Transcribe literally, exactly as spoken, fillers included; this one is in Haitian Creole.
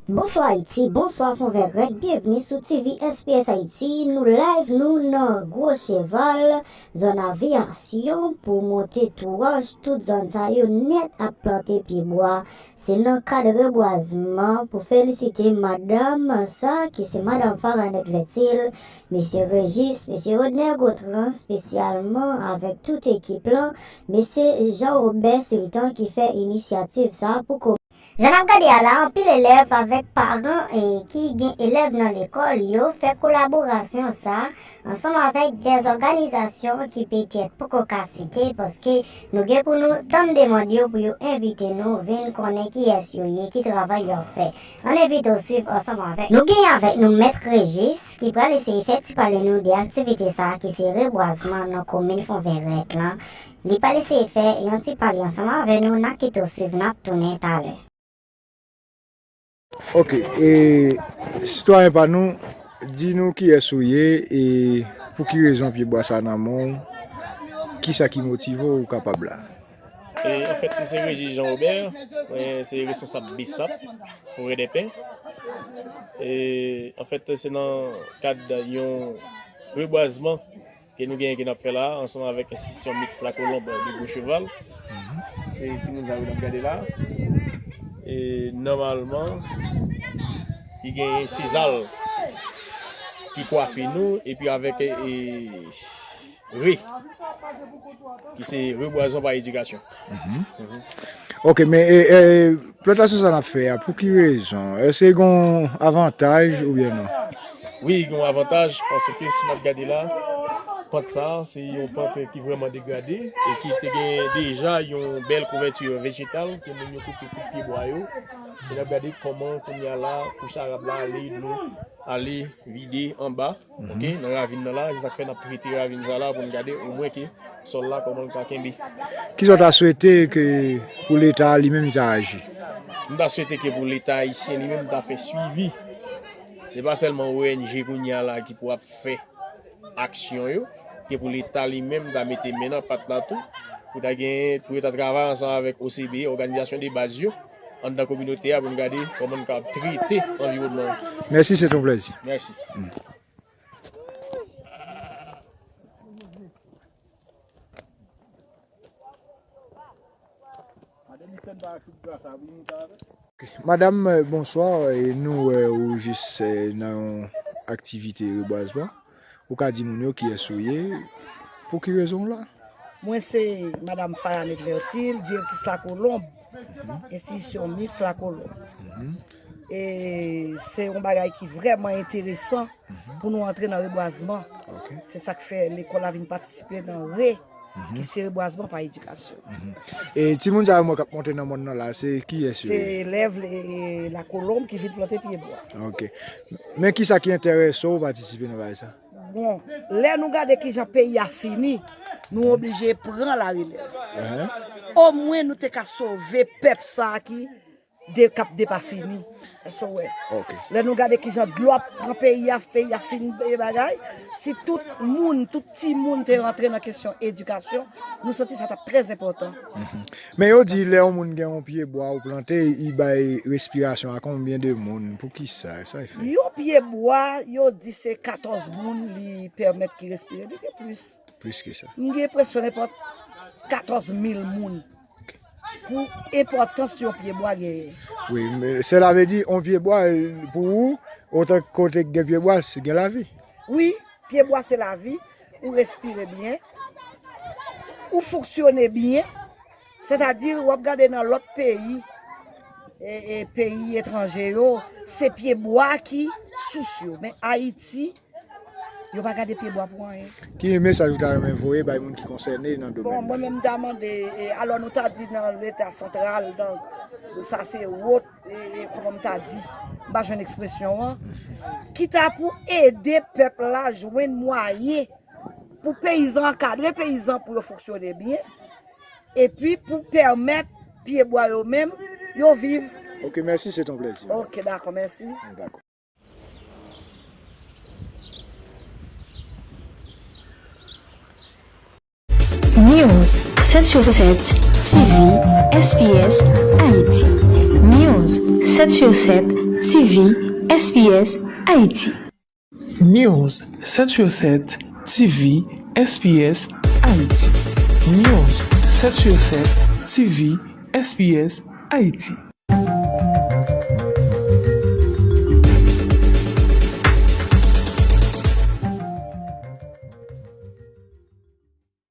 Bonswa Ayiti, bonswa Fon Vè Rèd, byenvni sou T V S P S Ayiti. Nou live, nou nan Gwo Cheval, zòn Aviyasyon, pou monte tou wòch, tout zòn sa yo nèt ap plante pyebwa. Se nan kad rebwazman pou felisite madanm sa, ki se madanm Faranèt Vètil, mesye Régis, mesye Rodnè Gotran, espesyalman avèk tout ekip lan, mesye Jean Robert Sultan ki fè inisyativ sa pou ko- Jan n ap gade a la, anpil elèv avèk paran e ki gen elèv nan lekòl yo fè kolaborasyon sa ansanm avèk dè òganizasyon ki petèt poko ka site, paske nou gen pou nou tann demann yo pou yo envite nou vin konnen kiyès yo ye, ki travay y ap fè. Ann envite w swiv ansanm avèk nou. Gen avèk nou Mèt Régis ki pral eseye fè ti pale nou de aktivite sa ki se rebwazman nan komin Fon Vè Rèd lan. Li pral eseye fè yon ti pale ansanm avèk nou, n a kite w swiv, n ap tounen talè. Ok, e sitwayen pa nou, di nou kiyès ou ye e pou ki rezon pyebwa sa nan men w, kisa ki motive w ou kapab la? E, anfèt, m se Régis Jean Robert, mwen se responsab BSAP, Forêt des Pins. E, anfèt, se nan kad yon rebwazman ke nou genyen ke n ap fè la, ansanm avèk Enstitisyon Miks Lakolonb de Gwo Cheval. E timoun sa yo n ap gade la. E nòmalman, ki genyen Sezal ki kwafe nou, epi avèk, e, Re, ki se rebwazman pa edikasyon. Mhm. Mhm. Ok, men, e, e, plantasyon sa n ap fè a, pou ki rezon? Èske gen yon avantaj oubyen non? Wi, gen yon avantaj, paske si n ap gade la, pant sa, se yon pant ki vrèman degrade e ki te gen deja yon bèl kouvèti vejetal ke moun yo koupe tout pyebwa yo. E n ap gade kòman kounye a la, kouch arab la ale, dlo ale vide anba, ok, nan ravin nan la. Se sa k fè n ap trete ravin sa la pou n gade omwen ke sòl la kòman l ka kenbe. Kisa w ta swete ke pou Leta li menm li ta aji? M ta swete ke pou Leta ayisyen li menm ta fè swivi. Se pa sèlman O N G kounye a la ki pou ap fè aksyon yo, ke pou Leta li menm ta mete men nan pat la tou, pou ta gen, pou yo ta travay ansanm avèk O C B, òganizasyon de baz yo, anndan kominote a, pou n gade kòman n ka trete anviwònman an. Mèsi, se te yon plèzi. Mèsi. Mm. Madanm, eh, bonswa. E nou wè ou jis, eh, nan yon aktivite rebwazman. Ou ka di moun yo kiyès ou ye, pou ki rezon w la? Mwen se Madanm Fayanet Vètil, direktris Lakolonb, Enstitisyon Miks Lakolonb. Mhm. E se yon bagay ki vrèman enteresan pou nou antre nan rebwazman. Ok. Se sa k fè lekòl la vin patisipe nan re, ki se rebwazman pa edikasyon. Mhm. E timoun sa yo mwen k ap monte nan mòn nan la, se kiyès yo ye? Se elèv, e, Lakolonb ki vin plante pyebwa. Ok. Men kisa ki enterese w patisipe nan bagay sa? Bon, lè nou gade kijan peyi a fini, nou oblije pran larelèv. Omwen nou te ka sove pèp sa a ki de, k ap depafini. Èske w wè? Ok. Lè nou gade kijan dlo ap pran peyi a, peyi a fin, e, bagay, si tout moun, tout timoun te rantre nan kesyon edikasyon, nou santi sa t ap trè enpòtan. Mhm. Men yo di lè yon moun gen yon pyebwa ou plante, li bay respirasyon a konbyen de moun? Poukisa? Sa e fè? Yon pyebwa, yo di se katòz moun li pèmèt ki respire, li gen plis. Plis ke sa. M gen enpresyon nenpòt katòz mil moun. Ok. Pou enpòtans yon pyebwa genyen. Wi, men sela vle di yon pyebwa, pou ou, otan kote k gen pyebwa, se gen lavi. Wi, pyebwa se lavi, ou respire byen, ou fonksyone byen. Sètadi, w ap gade nan lòt peyi, e, e, peyi etranje yo, se pyebwa ki sous yo. Men Ayiti, yo pa gade pyebwa pou anyen. Ki mesaj ou ta renmen voye bay moun ki konsène nan domèn nan? Bon, mwen menm m ta mande, e, alò nou ta di nan Leta santral, nan, sa se wot, e, e, kòman m ta di, m pa jwenn ekspresyon an, ki ta pou ede pèp la jwenn mwayen pou peyizan, ankadre peyizan pou yo fonksyone byen, epi pou pèmèt pyebwa yo menm, yo viv. Ok, mèsi, se te yon plèzi. Ok, dakò, mèsi. Dakò. News sèt sou sèt, T V, S P S, Ayiti. News sèt sur sèt T V S P S Haïti. News sèt sur sèt T V S P S Haïti. News sèt sur sèt T V S P S Haïti.